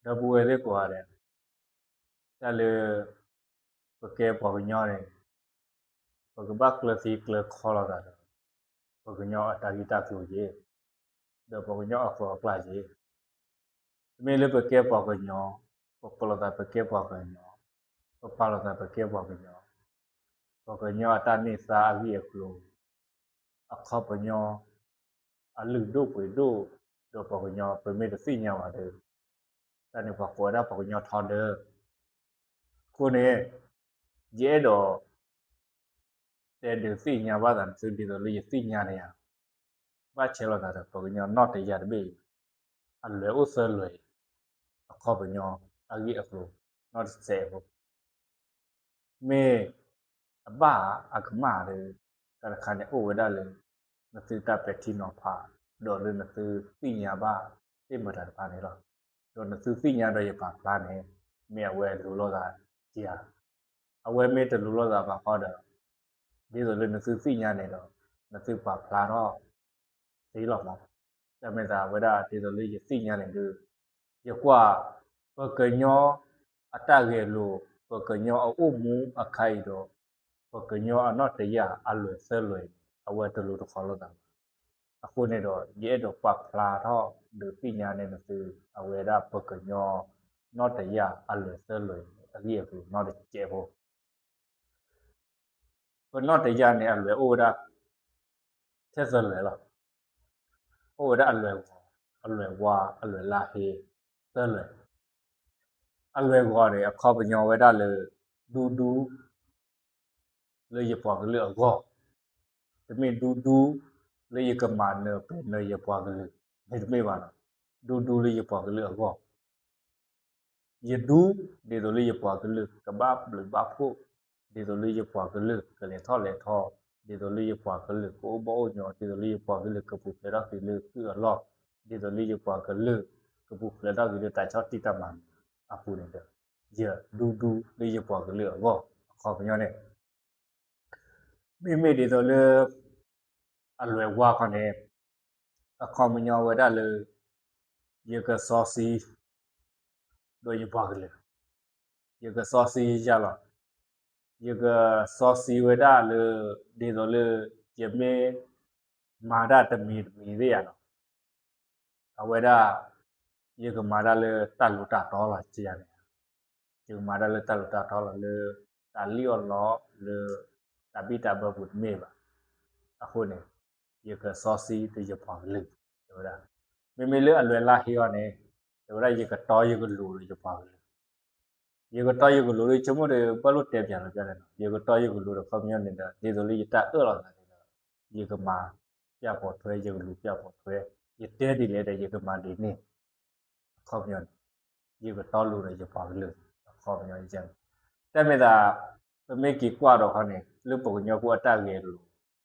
ဒီပုၢ်ဝဲၢ်သ့ၣ်ကိးဂၤဒဲး, တၢ်လၢ ပကဲပှၤကညီန့ၣ် ပကဘၣ်ကျၢၤသံကျၢၤခီလိာ်သးဒီး ပှၤကညီအတၢ်ဂ့ၢ်တၢ်ကျိၤက့ၤ, ဒီးပှၤကညီအကျိၤအကျဲက့ၤ, တမ့ၢ်လၢပကဲပှၤကညီ, ပကိးလိာ်သးပကဲပှၤကညီ, ပပာ်လိာ်သးပကဲပှၤကညီ, ပှၤကညီအတၢ်န့ၢ်သါအဂ့ၢ်အကျိၤ, အခီပညီ, အလုၢ်ဒိၣ်ပှ့ၤဒိၣ်, ဒီးပှၤကညီပမ့ၢ်တသ့ၣ်ညါဘၣ်ဒီး, တၢ်န့ၣ်ပှၤကိးဝဲဒၣ်ပှၤကညီထီဒါ. အဃိန့ၣ် ယအဲၣ်ဒိး တဲဒုးသ့ၣ်ညါဘၣ်သးနသုဒ်သိးလၢယသ့ၣ်ညါန့ၣ်ဧါ, ဘၣ်ဆဲးလိာ်သးဒီးပှၤကညီနီၢ်တယၢ်တဘ့ၣ်အံၤ, အလွဲၢ်အိၣ်သၢလွဲၢ်အံၤ, အခီပညီအဂ့ၢ်အကျိၤနီတစဲးဖိ မ့ၢ်အဘၣ်အကမၣ်ဒီး တၢ်တခါန့ၣ်အိၣ်ဝဲဒၣ်လၢ နသုတၢ်ပဲာ်ထံနီၤဖး, ဒီးလၢနသုသ့ၣ်ညါဘၣ်သ့ၣ်မတၤတဖၣ်န့ၣ်လီၤ. ဒီးနသုသ့ၣ်ညါဒီးယပာ်ဖျါန့ၣ် မ့ၢ်အဝဲလိၤလိာ်သးဧါ. အဝဲမ့ၢ်တလိၤလိာ်သးဘၣ်ဃီဒီး ဒ်သိးလၢနသုသ့ၣ်ညါန့ၣ်ဒီး နသုပာ်ဖျါထီၣ်သ့လီၤမး. တၢ်မ့ၢ်သးဝဲဒၣ်ဒ်သိးလၢယသ့ၣ်ညါန့ၣ်ဒီး ယကွၢ် ပှၤကညီအတၢ်ဂဲၤလိာ်, ပှၤကညီအအိၣ်မူအခါအံၤဒီး ပှၤကညီအနီၢ်တယၢ်အလွဲၢ်သၢလွဲၢ်အံၤ အဝဲတလိၤတခီလိာ်သးဘၣ်. အဃိန့ၣ်ဒီး ယအဲၣ်ဒိးပာ်ဖျါထီၣ်ဒုးသ့ၣ်ညါန့ၣ်နသု အဝဲဒၣ်ပှၤကညီနီၢ်တယၢ်အလွဲၢ်သၢလွဲၢ်အံၤ အဂ့ၢ်အကျိၤနီတစဲးဖိ ပနီၢ်တယၢ်န့ၣ် အလွဲၢ်အိၣ်ဝဲဒၣ် ထဲသၢလွဲၢ်လီၤ. အိၣ်ဝဲဒၣ်အလွဲၢ်ဂီၤ, အလွဲၢ်ဝါ, အလွဲၢ်လါဟ့, သၢလွဲၢ်. အလွဲၢ်ဂီၤန့ၣ် အခီပညီဝဲဒၣ်လၢ ဒူဒူ လၢယပှၤကလုာ်အဂီၢ်, တမ့ၢ်ဒူဒူ လၢယကမၤနၢၤပှဲၤနၢၤယပှၤကလုာ်, မ့တမ့ၢ်ဘၣ်နီၤ, ဒူဒူလၢယပှၤကလုာ်အဂီၢ် ယဒူ ဒ်သိးလၢယပှၤကလုာ်ကဘၣ်ဘျုးဘၣ်ဖှိၣ်, ဒ်သိးလၢယပှၤကလုာ်ကလဲၤထီၣ်လဲၤထီ, ဒ်သိးလၢယပှၤကလုာ်ကအိၣ်ဘီၣ်အိၣ်ညီ, ဒ်သိးလၢယပှၤကလုာ်ကပူၤဖျဲးထီၣ်က့ၤလၢကုၢ်အလီၢ်, ဒ်သိးလၢယပှၤကလုာ်ကပူၤဖျဲးထီၣ်က့ၤလၢတၢ်ဆီၣ်တံၢ်တၢ်မၤအပူၤန့ၣ်ဒီး ယဒူဒူလၢယပှၤကလုာ်အဂီၢ် အခီပညီန့ၣ် မ့မ့ၢ်ဒ်သိးလၢ အလွဲၢ်ဝါခီန့ၣ် အခီပညီဝဲဒၣ်လၢ ယကစီဆှံ ဒီးယပှၤကလုာ်, ယကစီဆှံယၤလီၤ. ယကစီဆှံဝဲဒၣ်လၢ ဒ်သိးလၢ ယမ့ၢ် မၤတၢ်တမံၤတမံၤသ့ၣ်ယၤလီၤ. အဝဲဒၣ် ယကမၤတၢ်လၢတၢ်လိၤတၢ်တီလီၤ ယၤန့ၣ်, ယကမၤတၢ်လၢတၢ်လိၤတၢ်တီလီၤ လၢ တၢ်လံၣ်အီၣ်လီအီၣ် လၢ တၢ်ဘံၣ်တၢ်ဘၢပူၤတမ့ၢ်ဘၣ်. အဃိန့ၣ် ယကစီဆှံဒီးယပှၤကလုာ် တဲဝဲဒၣ်. မ့မ့ၢ်လၢအလွဲၢ်လါဟ့အီၤန့ၣ် တဲဝဲဒၣ် ယကတီယကလိၤဒီးယပှၤကလုာ် ယကတီယကလိၤဒီး ဆိကမိၣ်ဒီး ဘၣ်လိၣ်တဲပၠးလီၤပၠးလဲၣ်နီၤ, ယကတီယကလိၤဒီး အခီပညီန့ၣ်ဒီး ဒ်သိးလၢယတၢ်အၢၣ်လီၤသးန့ၣ်ဒီး ယကမၤပၠးပိာ်ထွဲ ယကလူၤပၠးပိာ်ထွဲ, ယတဲဒ်လဲၣ်ဒီး ယကမၤဒ်န့ၣ် အခီပညီန့ၣ် ယကတီလိၤဒီးယပှၤကလုာ် အခီပညီန့ၣ် တၢ်မ့ၢ်သး ပမ့ၢ်က့ၤကွၢ်ဒီးခီန့ၣ် လၢပှၤကညီဖိအတၢ်ဂဲၤလိာ်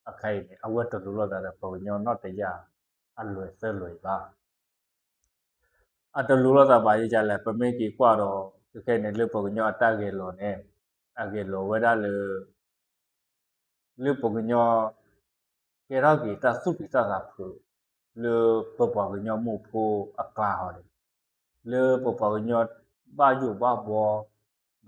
အခါအံၤန့ၣ် အဝဲတလိၤလိာ်သးဒီးပှၤကညီနီၢ်တယၢ်အလွဲၢ်သၢလွဲၢ်အံၤဘၣ်. အတလိၤလိာ်သးဘၣ်ယကလဲၣ်, ပမ့ၢ်က့ၤကွၢ်ဒီး ခဲခဲအံၤန့ၣ် လၢပှၤကညီအတၢ်ဂဲၤလိာ်န့ၣ် အဂဲၤလိာ်ဝဲဒၣ်လၢ လၢပှၤကညီ ကဲထီၣ်က့ၤတၢ်သူၣ်ဖှံသးညီဖုး လၢပပှၤကညီမုၢ်ဖိအကျါဟီန့ၣ် လၢပပှၤကညီဘၣ်ယိၣ်ဘၣ်ဘှီ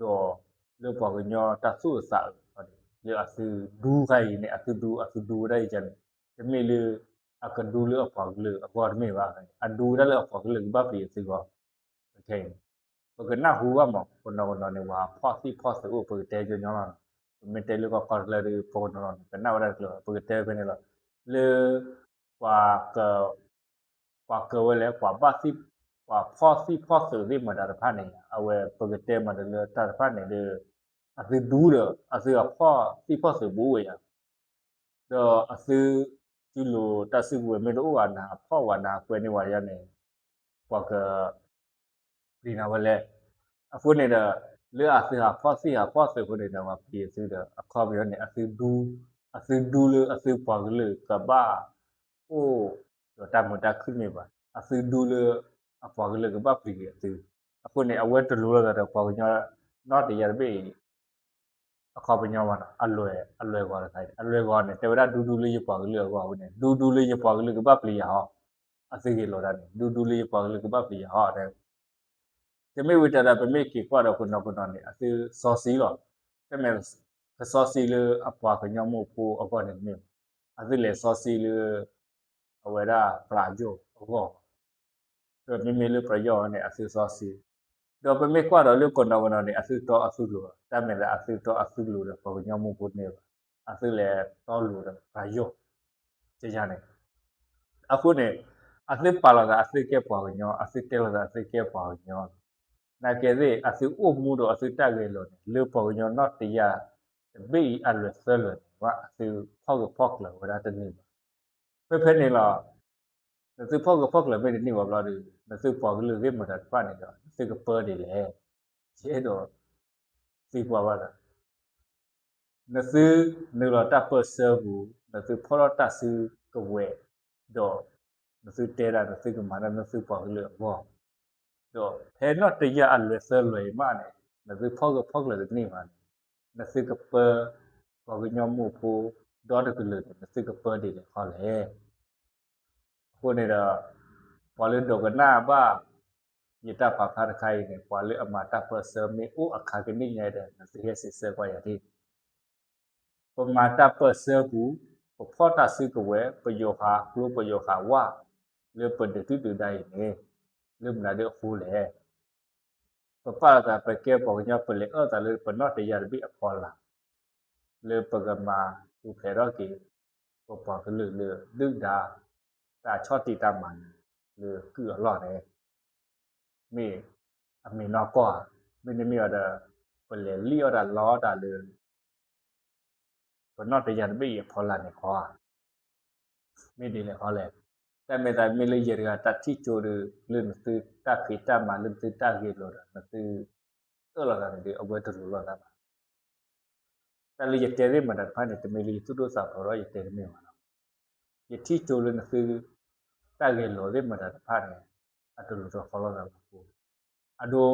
ဒီးလၢပှၤကညီတၢ်သူၣ်အသးအုးန့ၣ် လၢအသုဒူခါအံၤန့ၣ် အသုဒူ အသုဒူဝဲဒၣ်အံၤန့ၣ် တမ့ၢ်လၢ အကဒူလၢအပှၤကလုာ်အဂီၢ်တမ့ၢ်ဘၣ်, အဒူဝဲဒၣ်လၢအပှၤကလုာ်ကဘၣ်ပျံၤအသုဂီၢ် ခဲအံၤန့ၣ် ပကနၢ်ဟူဘၣ်မး ပနီၢ်ကနီၤန့ၣ် ပှၤဖီၣ်သံၣ်ဖီၣ်သုးအိၣ် ပကတဲညီညီလီၤ. ပမ့ၢ်တဲလၢကီၢ်ခီတဖျၢၣ်ဒီး ပနီၢ်ကနီၤန့ၣ် ကနၣ်ဝဲဒၣ်တကျၢၤ ပကတဲဖဲန့ၣ်လီၤ. လၢ ပှၤကၢဝဲလဲၣ် ပှၤဘၣ်သံၣ် ပှၤဖီၣ်သံၣ်ဖီၣ်သုးသ့ၣ်မတၤတဖၣ်န့ၣ် အဝဲပကတဲမးဒီးလၢတၢ်တဖၣ်န့ၣ်ဒီး အသုဒူဒီး အသုအဖီၣ်သံၣ်ဖီၣ်သုးဘူးဝဲယၤ ဒီးအသု စုလိၤတၢ်စုကဝဲၤမ့ၢ်တအိၣ်ဘၣ် နဟးဖီၣ်ဝဲ နဟးကွဲန့ၢ်ဝဲယၤန့ၣ် ပှၤက ပျံၤနၤဝဲလဲၣ်. အဃိန့ၣ်ဒီး လၢအသုဟးဖီၣ်သံၣ်ဟးဖီၣ်သုးအဃိန့ၣ်ဒီး ပှၤပျံၤအသုဒီး အခီပညီန့ၣ် အသုဒူ အသုဒူလၢအသုပှၤကလုာ်ကဘၣ်အိၣ်ဒီးတၢ်မုာ်တၢ်ခုၣ်မ့ၢ်ဘၣ်, အသုဒူလၢ အပှၤကလုာ်ကဘၣ်ပျံၤက့ၤအသု, အဃိန့ၣ် အဝဲတလိၤလိာ်သးဒီးပှၤကညီနီၢ်တယၢ်တဘ့ၣ်အံၤ အခီပညီမးနီၤ အလွဲၢ် အလွဲၢ်ဂီၤတခါအံၤ အလွဲၢ်ဂီၤန့ၣ် တဲဝဲဒၣ်ဒူဒူလၢယပှၤကလုာ်အဂီၢ်အဃိန့ၣ် ဒူဒူလၢယပှၤကလုာ်ကဘၣ်ပျံၤယၤဟီ, အသုဂ့ၤလိာ်ဒၣ်န့ၣ် ဒူဒူလၢယပှၤကလုာ်ကဘၣ်ပျံၤယၤဟီ, တမ့ၢ်ဝံၤတၢ်ဒီး ပမ့ၢ်က့ၤကွၢ်ဒီးကနီၤကနီၤန့ၣ် အသုစီဆှံလီၤ. တမ့ၢ်ကစီဆှံလၢအပှၤကညီမိၢ်ဖိအဂီၢ်န့ၣ်တမ့ၢ်ဘၣ်. အသုလဲၤစီဆှံလၢ အဝဲဒၣ်ပယီၤအဂီၢ်, ဒီးမ့မ့ၢ်လၢပယီၤန့ၣ် အသုစီဆှံ, ဒီးပမ့ၢ်ကွၢ်ဒီးလၢကနီၤကနီၤန့ၣ် အသုတီအသုလိၤ, တၢ်မ့ၢ်သးအသုတီအသုလိၤဒီး ပှၤကညီမိၢ်ဖိန့ၣ်ဘၣ်, အသုလဲၤတီလိၤဒီးပယီၤ, ကယၤန့ၣ် အဃိန့ၣ် အသုပာ်လီၤသးအသုကဲပှၤကညီ, အသုတဲလီၤသးအသုကဲပှၤကညီ, နာ်က့သ့ၣ် အသုအိၣ်မူဒီးအသုတၢ်ဂဲၤလိာ်န့ၣ် လၢပှၤကညီနီၣ်တယၢ်တဘ့ၣ်အံၤအလွဲၢ်သၢလွဲၢ်န့ၣ် ဘၣ်အသုဖီၣ်ဂၢၢ်ဖီၣ်ကျၢၤဝဲဒၣ်တန့ၢ်ဘၣ်. ဖဲဖဲန့ၣ်လီၤ, နသုဖီၣ်ဂၢၢ်ဖီၣ်ကျၢၤမ့ၢ်တန့ၢ်ဘၣ်ဘျီဒီး နသုပှၤကလုာ်သ့ၣ်မတၤတဖၣ်န့ၣ်ဒီး နသုကပၢဒ်လဲၣ်. ယအဲၣ်ဒိးသံကွၢ်ဘၣ်သး နသုနုာ်လီၤတၢ်ပၢၢ်ဆၢပူၤ, နသုဖီၣ်ထီၣ်တၢ်စုကဝဲၤ, ဒီးနသုတဲဒၣ်နသုကမၤတၢ်လၢနသုပှၤကလုာ်အဂီၢ်, ဒီးဖဲနီၣ်တယၢ်အလွဲၢ်သၢလွဲၢ်အံၤမးန့ၣ် နသုဖီၣ်ဂၢၢ်ဖီၣ်ကျၢၤတန့ၢ်ဘၣ်န့ၣ် နသုကပၢ ပှၤကညီမိၢ်ဖိဒီတကလုာ်န့ၣ် နသုကပၢဒ်လဲၣ်ဃီလဲၣ်. အဃိန့ၣ်ဒီး ပှၤလၢဒိကနၣ်ဘၣ် ယတၢ်ပာ်ဖျါတခါအံၤန့ၣ် ပှၤလၢအမၤတၢ်ပၢၢ်ဆၢမ့ၢ်အိၣ်အခါကနံၣ်ညါဒီး နသုဟဲစံးဆၢကွၢ်ယၤဒ် ပမၤတၢ်ပၢၢ်ဆၢပူၤ, ပဖီၣ်တၢ်စုကဝဲၤ, ပယီၤဃာ်ကျိပယီၤဃာ်ဝၣ် လၢပဒုးဒုၣ်ဒုးဒါအံၤန့ၣ် လၢမနုၤဒ်အဃိလဲၣ်. ပပာ်လီၤသးပကဲပှၤကညီ ပလဲၤအၢၣ်သးလၢပနီၣ်တယၢ်တဘ့ၣ်အဖီလာ် လၢပကမၤပူၤဖျဲးထီၣ်က့ၤ ပပှၤကလုာ်လၢဒုၣ်ဒါ တၢ်ဆီၣ်တံၢ်တၢ်မၤနၢၤလၢကုၢ်အလီၢ်န့ၣ် မ့ၢ်အမ့ၢ်နီၢ်ကီၢ်ဧါ, မ့တမ့ၢ်အီၤဒီး ပလဲၤလံၣ်အီၣ်တၢ်လီတၢ်လၢ ပနီၣ်တယၢ်တဘ့ၣ်အံၤအဖီလာ်န့ၣ်ဃီဧါ, မ့ၢ်ဒ်လဲၣ်ဃီလဲၣ်. တၢ်မ့ၢ်သးမ့ၢ်လၢယတဂၤတၢ်ထံၣ်ကၠိဒီး လၢနသုတၢ်ဖံးတၢ်မၤ လၢနသုတၢ်ဂဲၤလိာ်ဒီး နသုအၢၣ်လီၤသးန့ၣ်ဒီး အဝဲတလိၤလိာ်သးဘၣ်. တၢ်လၢယတဲသ့ၣ်မတၤတဖၣ်န့ၣ် တမ့ၢ်လၢယသူၣ်ဒိၣ်သးဖျိးဒီးယတဲတမ့ၢ်ဘၣ်လီၤ. ယထံၣ်ကၠိလၢနသု တၢ်ဂဲၤလိာ်သ့ၣ်မတၤတဖၣ်န့ၣ် အတလိၤတဃီလိာ်သးဘၣ်. အဒိ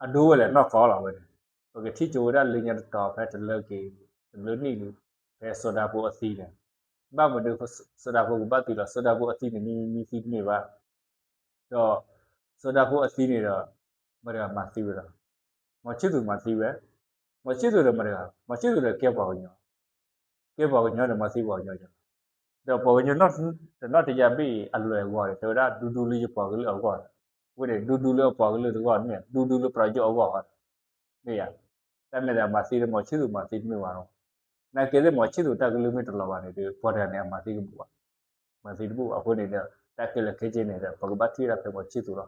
အဒိဝဲလဲၣ်နီၢ်ကီၢ်လီၤဝဲန့ၣ်, ပကထံၣ်ကၠိဝဲဒၣ်လၢညါတတီၤဖဲတလၢက့ၤ တဘျုးနံၣ်လံ, ဖဲစီၤဒၤဖိအသံန့ၣ်, ဘၣ်မနုၤစီၤဒၤဖိကဘၣ်သံလီၤ, စီၤဒၤဖိအသံန့ၣ် မ့မ့ၢ်သံတန့ၢ်ဘၣ်, ဒီး စီၤဒၤဖိအသံန့ၣ်ဒီး မတၤတဂၤမၤသံဝဲဒီး မီၤဆံသူးမၤသံဝဲ, မီၤဆံသူးဒီးမတၤတဂၤ, မီၤဆံသူးဒီးကဲပှၤကညီ ကဲပှၤကညီဒီးမၤသံပှၤကညီ, ဒီးပှၤကညီတနီၣ်တယၢ်ဘ့ၣ်အံၤအလွဲၢ်အဂီၢ်န့ၣ် တဲဝဲဒၣ်ဒူဒူလၢယပှၤကလုာ်အဂီၢ်, ဝဲန့ၣ် ဒူဒူလၢအပှၤကလုာ်တဂီၢ်မ့ၢ် ဒူဒူလၢပယီၤအဂီၢ်, မ့ၢ်ဧါ, တၢ်မ့ၢ်သးမၤသံဒီးမီၤဆံသူးမၤသံတမ့ၢ်ဘၣ်လီၤ. နာ်က့သ့ၣ်မီၤဆံသူးတၢ်ကလုၢ်မ့ၢ်တလီၤဘၣ်န့ၣ်ဒီး ပှၤတဂၤန့ၣ် အမၤသံကဘူၣ်ဘၣ်, မၤသံတဘူၣ်ဘၣ်အဃိန့ၣ်ဒီး တၢ်ခဲလၢာ်ခဲဆ့န့ၣ်ဒီး ပကဘၣ်ထံၣ်ဝဲဒၣ်ဖဲမီၤဆံသူးလီၤ.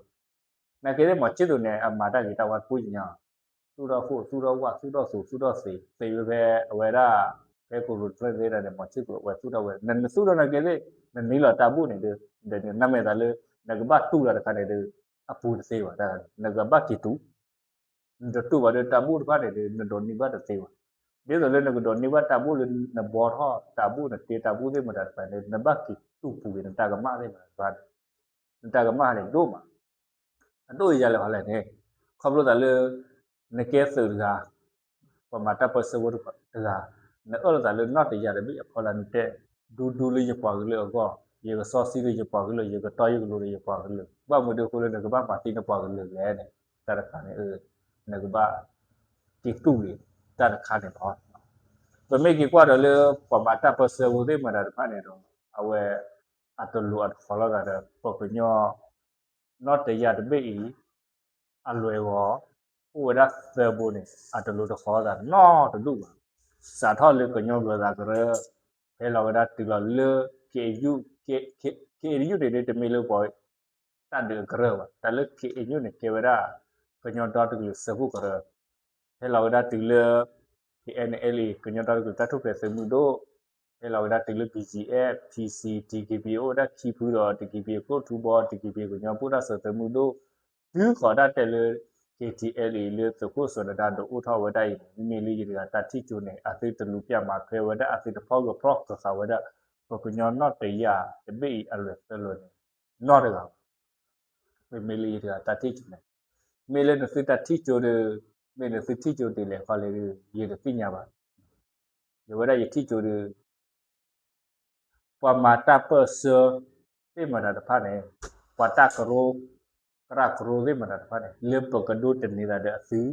နာ်က့သ့ၣ်မီၤဆံသူးန့ၣ် အမၤတၢ်ဂ့ၤတၢ်ဝါတပူၤညါ သူၣ်ထီၣ်ခိၣ် သူၣ်ထီၣ်ဝၣ် သူၣ်ထီၣ်သူး သူၣ်ထီၣ်သံး သံးဝဲဖဲအဝဲဒၣ် ဖဲကိရိတဖျၢၣ်သ့ၣ်တဖၣ်န့ၣ် မီၤဆံသူးအဝဲသူၣ်ထီၣ်ဝဲ နသူၣ်ထီၣ်နာ်က့သ့ၣ် နနံၤလီၤတၢ်ဘူၣ်န့ၣ်ဒီး ဒီးနမ့ၢ်သးလၢ နကဘၣ်တူၢ်လီၤတခါန့ၣ်ဒီး အပူၤတသ့ဘၣ် နကဘၣ်က့ၤတူၢ် နတတူၢ်ဘၣ်ဒီးတၢ်ဘူၣ်တဖၣ်န့ၣ်ဒီး နဒိးန့ၢ်ဘၣ်တသ့ဘၣ်. ဒ်သိးလၢနကဒိးန့ၢ်ဘၣ်တၢ်ဘူၣ်လၢနဘှီထီၣ်တၢ်ဘူၣ် နတ့တၢ်ဘူၣ်သ့ၣ်မတၤတဖၣ်န့ၣ် နဘၣ်က့ၤတူၢ်ပူၤက့ၤနတၢ်ကမၣ်သ့ၣ်မတၤတဖၣ်န့ၣ် နတၢ်ကမၣ်န့ၣ်ဒိၣ်မး အဒိၣ်အယၤလၢာ်ဖးလဲၢ်န့ၣ် ခီဖျိသးလၢ နကဲသုးတဂၤ ပှၤမၤတၢ်ပၢၢ်ဆၢဖိတဂၤ နအၢၣ်လီၤသးလၢနီၢ်တယၢ်တဘ့ၣ်အဖီလာ် နတဲ ဒူဒူလၢယပှၤကလုာ်အဂီၢ် ယကစီဆှံဒီးယပှၤကလုာ် ယကတီယကလိၤဒီးယပှၤကလုာ် ဘၣ်မနုၤဒ်အဃိလၢနကဘၣ်မၤသံနပှၤကလုာ်လဲၣ်န့ၣ် တၢ်တခါန့ၣ် နကဘၣ် က့ၤတူၢ်က့ၤတၢ်တခါန့ၣ်လီၤ. ပမ့ၢ်က့ၤကွၢ်ဒီးလၢ ပှၤမၤတၢ်ပၢၢ်ဆၢဖိသ့ၣ်မတၤတဖၣ်န့ၣ်ဒီး အဝဲ အတလိၤအတဃီလိာ်သးဒီး ပှၤကညီ နီၢ်တယၢ်တဘ့ၣ်အံၤ အလွဲၢ်အဂီၢ် အိၣ်ဝဲဒၣ်သၢဘိန့ၣ် အတလိၤတဃီလိာ်သးနီတဒူၣ်ဘၣ်. စးထီၣ်လၢကညီဂၢၤသးကရၢ ဟဲလီၤဝဲဒၣ်တုၤလီၤလၢ ခ့အ့ယူၣ် ခ့အ့ယူၣ်န့ၣ် တမ့ၢ်လၢပှၤ တၢ်ဒုးအကရၢၢ်ဘၣ်. တၢ်လၢခ့အ့ယူၣ်န့ၣ် ကဲဝဲဒၣ် ကညီဒီတကလုာ်စၢဖှိၣ်ကရၢၢ် ဟဲလီၤဝဲဒၣ်တုၤလၢ ခ့အဲၣ်အဲလ်အ့ ကညီဒီတကလုာ်တၢ်ထူၣ်ဖျဲးသုးမုၢ်ဒိၣ်, ဟဲလီၤဝဲဒၣ်တုၤလၢ ဘီၣ်ကၠံအ့ၣ်, ဖံစံ, တံကံဘံ အိၣ်ဝဲဒၣ်ခံဖုဒီး တံကံဘံကျိၣ်ထူဘီ, တံကံဘံကညီဘူၣ်တၢ်စၢၤသုးမုၢ်ဒိၣ်, တုၤဃီၤဒၣ်တဲလၢ ခ့ထံအဲလ်အ့ လၢသုးခိၣ်စွဲနဒါဒုးအိၣ်ထီၣ်ဝဲဒၣ်အံၤန့ၣ် မ့မ့ၢ်လၢယတဂၤတၢ်ထံၣ်ကၠိန့ၣ် အသုတလူၤပိာ်မၤထွဲဝဲဒၣ် အသုတဖီၣ်ဂၢၢ်ဖီၣ်ကျၢၤဃာ်ဝဲဒၣ် ပှၤကညီနီၢ်တယၢ်တဘ့ၣ်အံၤအလွဲၢ်သၢလွဲၢ်န့ၣ် နီတဂၤဘၣ်. မ့မ့ၢ်လၢယတဂၤတၢ်ထံၣ်ကၠိန့ၣ် မ့ၢ်လၢနသုတၢ်ထံၣ်ကၠိဒီး မ့ၢ်နသုထံၣ်ကၠိဒ်လဲၣ်ဃီလဲၣ်ဒီး ယတသ့ၣ်ညါဘၣ်. ယဝဲဒၣ်ယထံၣ်ကၠိဒီး ပှၤမၤတၢ်ပၢၢ်ဆၢ သ့ၣ်မတၤတဖၣ်န့ၣ် ပှၤတၢ်ကရၢ သရၣ်ကရိသ့ၣ်မတၤတဖၣ်န့ၣ် လၢပကဒိတန့ၤသးဒီးအသု,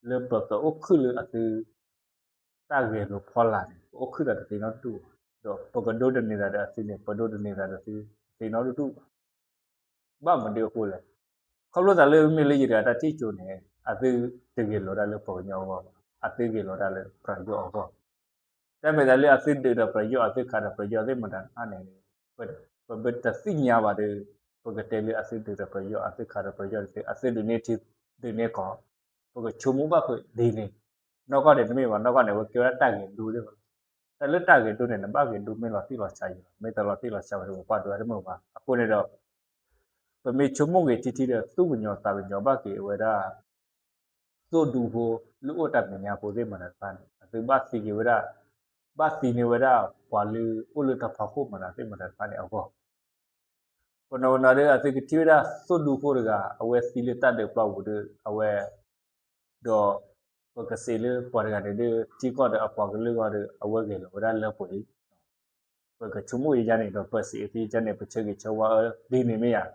လၢပကအိၣ်ခုၣ်လၢအသု တၢ်ဂဲၤလိာ်ဖီလာ်န့ၣ် ပအိၣ်ခုၣ်သးတသ့နီတဒူၣ်ဘၣ်, ဒီးပကဒိတန့ၤသးဒီးအသုန့ၣ် ပဒိတန့ၤသးဒီးသုတသ့နီတဒူၣ်ဘၣ်. ဘၣ်မနုၤအဃိလဲၣ်, ခီဖျိသးလၢမ့ၢ်လၢယတဂၤတၢ်ထံၣ်ကၠိန့ၣ် အသုတဂဲၤလိာ်ဒၣ်လၢပှၤကညီအဂီၢ်ဘၣ်, အသုဂဲၤလိာ်ဒၣ်လၢပယီၤအဂီၢ် တၢ်မ့ၢ်သးလၢအသုဒုးဒီးပယီၤ အသုခးဒီးပယီၤသ့ၣ်မတၤတဖၣ်န့ၣ် ပတသ့ၣ်ညါဘၣ်ဒီး ပကတဲလၢအသုဒုးဒီးပယီၤ အသုခးဒီးပယီၤတသ့, အသုဒုးန့ၢ်ထံဒုးန့ၢ်ကီၢ်, ပကဆိကမိၣ်ဘၣ်ဃုာ်ဒ်န့ၣ်, နီၢ်ကီၢ်န့ၣ်တမ့ၢ်ဘၣ်, နီၢ်ကီၢ်န့ၣ် အဝဲကဲဝဲဒၣ်တၢ်ဂဲၤဒိသ့ၣ်မတၤ, တၢ်လၢတၢ်ဂဲၤဒိန့ၣ် နဘၣ်ဂဲၤဒိမ့ၢ်လီၤတံၢ်လီၤဆဲးယံၤလီၤ, မ့ၢ်တလီၤတံၢ်လီၤဆဲးဝဲဒီး ပပှၢ်ဒိးဝဲတမုာ်ဘၣ်. အဃိန့ၣ်ဒီး ပမ့ၢ်ဆိကမိၣ်ဂ့ၤထံထံဒီး သူၣ်ကညီၤသးကညီၤဘၣ်က့ၤဝဲဒၣ် သိၣ်ဒူဖိလၢအိၣ်တၢ်မဲာ်ညါဖိသ့ၣ်မတၤတဖၣ်န့ၣ် အသုဘၣ်သံက့ၤဝဲဒၣ်, ဘၣ်သံန့ၢ်ဝဲဒၣ် ပှၤလၢအိၣ်လၢတၢ်ဖီခိၣ်မတၤသ့ၣ်မတၤတဖၣ်န့ၣ်အဂီၢ်, ပနီၢ်ဝဲနီၢ်ဒီး အသုကထံၣ်ဝဲဒၣ်သိၣ်ဒူဖိတဂၤ အဝဲသံလၢတၢ်ဒုးပျီပူၤဒီး အဝဲ ဒီး ပကစံးလၢပှၤတဂၤန့ၣ်ဒီး ထံကီၢ်ဒီးအပှၤကလုာ်အဂီၢ်ဒီး အဝဲဂဲၤလီၤဝဲဒၣ်လၢပှဲၤအံၤ, ပကဆိကမိၣ်ယၤန့ၣ်ဒီး ပစံးအသ့ယၤန့ၣ် ပဆၢဂ့ၤဆၢဝါအၢ ဒ်န့ၣ်မ့ၢ်ဧါ.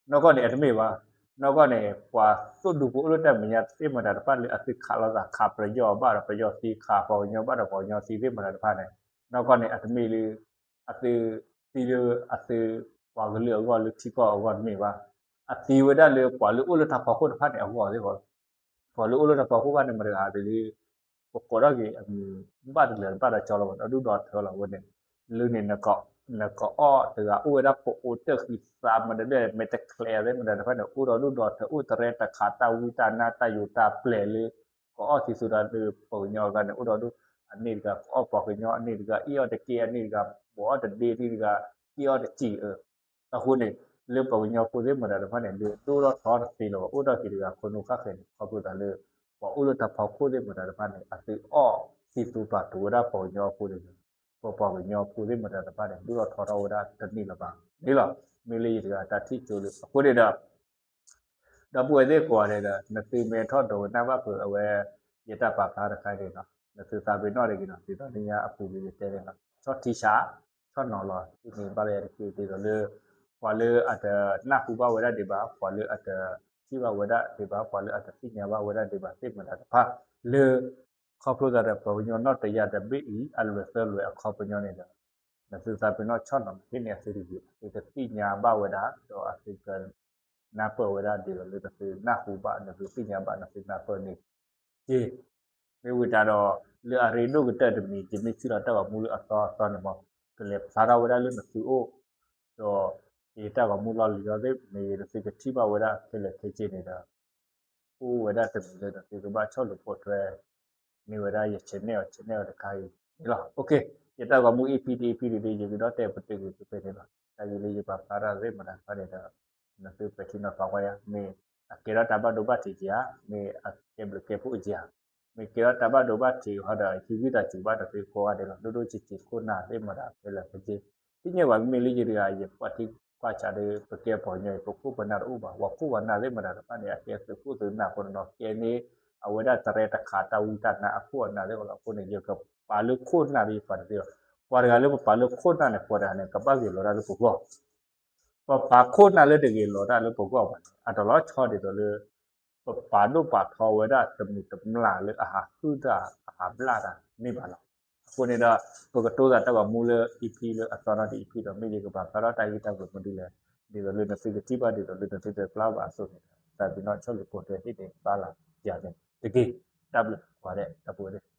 နီၢ်ကီၢ်န့ၣ် အတမ့ၢ်ဘၣ်. နီၢ်ကီၢ်န့ၣ် ပှၤသိၣ်ဒူဖိအိၣ်လၢတၢ်မဲာ်ညါသ့ၣ်မတၤတဖၣ်လၢအသုခးလိာ်သး ခးပယီၤဘၣ်ဒီးပယီၤသံ, ခးပှၤကညီဘၣ်ဒီးပှၤကညီသံသ့ၣ်မတၤတဖၣ်န့ၣ်, နီၢ်ကီၢ်န့ၣ် အတမ့ၢ်လၢ အသုသံလၢအသုပှၤကလုာ်အဂီၢ်လၢထံကီၢ်အဂီၢ်တမ့ၢ်ဘၣ်. အသံဝဲဒၣ်လၢပှၤလၢအိၣ်လၢတၢ်ဖီခိၣ်တဖၣ်န့ၣ်အဂီၢ်သ့ၣ်ဃီလီၤ. ပှၤလၢအိၣ်လၢတၢ်ဖီခိၣ်ဘၣ်န့ၣ် မတၤတဂၤဒ်လၢ ပကိးထီၣ်က့ၤအမံၤ ဘၣ်တလၢာ်ဘၣ်ဒီးကၠီလီၤ ဒီဒူၣ်ဒီထၢလီၤဝဲန့ၣ်, လၢန့ၣ် နကအီၣ်တဂၤအိၣ်ဝဲဒၣ်ပအိးတၢၢ်ဃံသးမတၤဒ်လဲၣ် မဲာ်တချဲးသ့ၣ်မတၤတဖၣ်န့ၣ် အိၣ်ဒီးဒူၣ်ဒီထၢ အိၣ်တရဲတခး တၢ်ဝံတၢ်နါ တၢ်ယိာ်တၢ်ပျဲၤလၢ ကအီၣ်သံသိးဒီးလၢပှၤကညီအဂၤန့ၣ် အိၣ်ဒီးဒူၣ်, အန့ၣ်တဂၤကအီၣ်ပှၤကညီ, အန့ၣ်တဂၤအ့ၣ်အီၣ်တက့ၢ်, အန့ၣ်တဂၤဘိးအီၣ်တဒ့, အန့ၣ်တဂၤက့ၣ်အီၣ်တစံၣ်အၢ အဃိန့ၣ် လၢပှၤကညီဖိသ့ၣ်မတၤတဖၣ်န့ၣ် ဒုးဒိၣ်ထီၣ်ထီတသ့လၢၤဘၣ်. အိၣ်ဒီးက့ၤတဂၤခိၣ်နူာ်ဃၣ်ဃဲၤန့ၣ် ခီဖျိသးလၢ ပှၤအိၣ်လၢတၢ်ဖီခိၣ်သ့ၣ်မတၤတဖၣ်န့ၣ် အသုအီၣ်သံသိးပာ်ကဝဲဒၣ်ပှၤကညီဖိန့ၣ်, ပပှၤကညီဖိသ့ၣ်မတၤတဖၣ်န့ၣ် ဒုးဒိၣ်ထီၣ်ထီထီၣ်ဝဲဒၣ်တန့ၢ်လၢၤဘၣ်န့ၣ်လီၤ. မ့ၢ်လၢယတဂၤတၢ်ထံၣ်ကၠိလၢ အဃိန့ၣ်ဒီး ဒီပုၢ်ဝဲၢ်သ့ၣ်ကိးဂၤဒဲးဒီး နသုမ့ၢ်ထီၣ်ဒိးကနၣ်ဘၣ်ဖုးအဝဲ ယတၢ်ပာ်ဖျါတခါန့ၣ်လီၤ. နသုသးပ့ၤနီၣ်တဂ့ၤလီၤ. ဒ်သိးလၢညါအပူၤကွံာ်ယတဲန့ၣ်လီၤ. ဆီၣ်ထံဆး, ဆီၣ်နီၤလီၤ ဒ်န့ၣ်ဘၣ်လၢယတက့ၢ် ဒ်သိးလၢ ပှၤလၢအတနၢ်ဟူဘၣ်ဝဲဒၣ်ဒံးဘၣ်, ပှၤလၢအတထံၣ်ဘၣ်ဝဲဒၣ်ဒံးဘၣ်, ပှၤလၢအတသ့ၣ်ညါဘၣ်ဝဲဒၣ်ဒံးဘၣ်သ့ၣ်မတၤတဖၣ် လၢ ခီဖျိသးဒီးပှၤကညီနီၣ်တယၢ်တဘ့ၣ်အံၤ အလွဲၢ်သၢလွဲၢ်အခီပညီန့ၣ်ဒီး နသုသးပ့ၤနီၣ်ဆီၣ်နီၤ ဟ့ၣ်န့ၢ်အသုတဂ့ၤ, အသုကသ့ၣ်ညါဘၣ်ဝဲဒၣ် ဒီးအသုက နၢ်ပၢၢ်ဝဲဒၣ်ဒ်သိးလၢနသုနၢ်ဟူဘၣ် နသုသ့ၣ်ညါဘၣ် နသုနၢ်ပၢၢ်န့ၣ်တက့ၢ်. မ့ၢ်ဝံၤတၢ်ဒီး လၢအရ့ဒိၣ်ကတၢၢ်တမံၤ ယမ့ၢ်ထံၣ်လီၤတၢ်ဂီၤမူလၢအသီအသီန့ၣ်မး ကလဲၤဖျါထီၣ်ဝဲဒၣ်လၢနသုအိၣ်, ဒီးယတၢ်ဂီၤမူလီၤလံၤအီၤသ့ၣ်မ့ၢ်ဂ့ၤ နသုကထံၣ်ဘၣ်ဝဲဒၣ်ခဲလၢာ်ခဲဆ့န့ၣ်ဒီး အိၣ်ဝဲဒၣ်တမံၤလၢနသုကဘၣ်ဆီၣ်လီၤပိာ်ထွဲ န့ၢ်ဝဲဒၣ်ယ channel channel တခါအံၤန့ၣ်လီၤ. ယတၢ်ဂီၤမူ EP တ EP ဒ် ယကဒီးတဲပတုာ်ကွံာ်ဖဲန့ၣ်လီၤ. တၢ်ဂ့ၢ်လၢယပာ်ဖျါတၢ်သ့ၣ်မတၤတဖၣ်န့ၣ်ဒီး နသုပဲာ်ထံနီၤဖးကွၢ်ယၤ မ့ၢ်အကဲထီၣ်တၢ်ဘၣ်ဒိဘၣ်ထံးက့ၤဧါ, မ့ၢ်အကဲဘျုးကဲဖှိၣ်က့ၤဧါ, မ့ၢ်ကဲထီၣ်တၢ်ဘၣ်ဒိဘၣ်ထံးဃီဒီး ဟံးဂံၢ်သးစူၤဘၣ်နသုကိးဂၤဒဲးလီၤ. ဒိၣ်ဒိၣ်ဆံးဆံးခိၣ်နၢ်သ့ၣ်မတၤဖဲလဲၣ်ဖဲက့ သ့ၣ်ညါဘၣ် မ့မ့ၢ်လၢယတဂၤ ယကွၢ်ထံကွၢ်ဆးဒီး ပကဲပှၤကညီအံၤ ပခိၣ်ပနၢ်တအိၣ်ဘၣ်, ပှၤခိၣ်ပနၢ်သ့ၣ်မတၤတဖၣ်န့ၣ် အကဲသုးခိၣ်သုးနၢ်ဖိတနီၤ ကဲန့ၢ် အဝဲဒၣ်တရဲတခးတၢ်ဝံတၢ်နါအခိၣ်အနၢ်သ့ၣ်ဃီလီၤ. အဃိန့ၣ် ယကပာ်လၢခိၣ်နၢ်ဒီးယပာ်တသ့ဘၣ်. ပှၤတဂၤလၢပပာ်လၢခိၣ်နၢ်န့ၣ် ပှၤတဂၤန့ၣ် ကဘၣ်ဂ့ၤလီၤတၢ်လၢပဂီၢ် ပပာ်ခိၣ်နၢ်လၢတဂ့ၤလီၤတၢ်လၢပဂီၢ်ဘၣ်န့ၣ် အတလီၤဆီဒ်သိးလၢ ပပာ်ဒိၣ်ပာ်ထီဝဲဒၣ်တမုာ်တမျၢ်လၢအဟးဟုၣ်တၢ်အဟးဘျၣ်တၢ်န့ၣ်ဘၣ်လီၤ. အဃိန့ၣ်ဒီး ပကတိၤသးတၢ်ဂီၤမူလၢ EP လၢအသီနီတ EP ဒီး မ့ၢ်ယကပာ်ဖျါထီၣ်တၢ်ဂ့ၢ်တၢ်ကျိၤမနုၤလဲၣ်, ဒ်သိးလၢနသုကထံၣ်ဘၣ်ဒ်သိးလၢနသုတပျၢ်ဘၣ်အသိးန့ၣ် သးပ့ၤနီၣ်ဆီၣ်လီၤပိာ်ထွဲဟ့ၣ်န့ၢ်ဘၣ်လီၤယၤန့ၣ်တက့ၢ်. တၢ်ဘျုးကိးဂၤဒဲး တၢ်ဘျုး